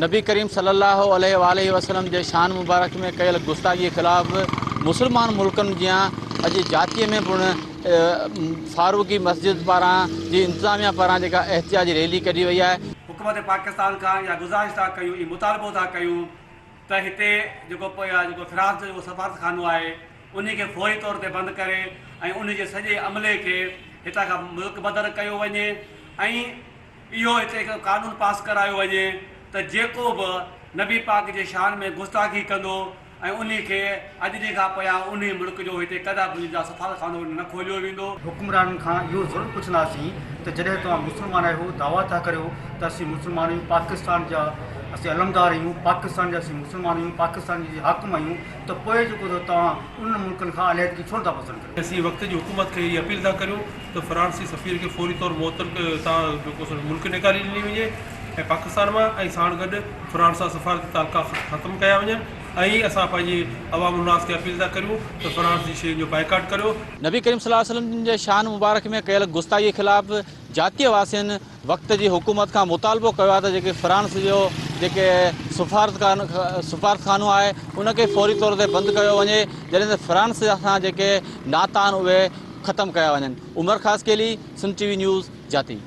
نبي ڪريم صلي الله عليه واٰله وسلم جي شان مبارڪ ۾ ڪيل گستاخي خلاف مسلمان ملڪن جيان اڄ جاتيء ۾ پڻ فاروقي مسجد پاران جي انتظاميا پاران جيڪا احتجاجي ريلي ڪڍي وئي آهي. حڪومت پاڪستان کان اها گذارش ٿا ڪيون اهي مطالبو ٿا ڪيون ته هتي جيڪو جيڪو فرانس جو جيڪو سفارتخانو آهي انهي کي فوري طور تي بند ڪري ۽ انهي جي سڄي عملي کي هتان کان ملڪ بدر ڪيو وڃي ۽ اهو هتي هڪ قانون پاس ڪرايو وڃي ته جيڪو به نبي پاڪ جي شان ۾ گستاخي ڪندو ۽ انهي کي اڄ ڏينهن کان پويان انهي ملڪ جو هتي ڪڏهن به ان جا سفارتخانو نه کوليو ويندو. حڪمرانن کان اهو ضرور پڇنداسين ته جڏهن توهان مسلمان آهيو دعويٰ ٿا ڪريو ته اسين مسلمان آهيون پاڪستان جا اسين علمدار آهيون پاڪستان جا اسين مسلمان آهيون پاڪستان جي حاڪم آهيون ته پوء جيڪو ته توهان انهن ملڪن کان عليحدگي ڇو نٿا پسند ڪريو؟ اسين وقت جي حڪومت کي اها اپيل ٿا ڪريون ته فرانسي سفير کي فوري طور معطل تان جيڪو سو ملڪ نيڪالي ڏني وڃي ۽ پاڪستان مان ۽ ساڻ گڏ فرانس سان سفارتي تعلقا ختم ڪيا وڃن ۽ اسان پنهنجي عوام الناس کي اپيل ٿا ڪريون ته فرانس جي شين جو بائيڪاٽ ڪريو. نبي ڪريم صلي الله عليه وسلم جن جي شان مبارڪ ۾ ڪيل گستاخي خلاف جاتيء واسين وقت جي حڪومت کان مطالبو ڪيو آهي ته جيڪي فرانس جو جيڪي سفارتخانو آهي ان کي فوري طور تي بند ڪيو وڃي جڏهن ته فرانس سان جيڪي ناتا آهن اهي ختم ڪيا وڃن. Umar Khaskheli, Sindh T V news, Jati.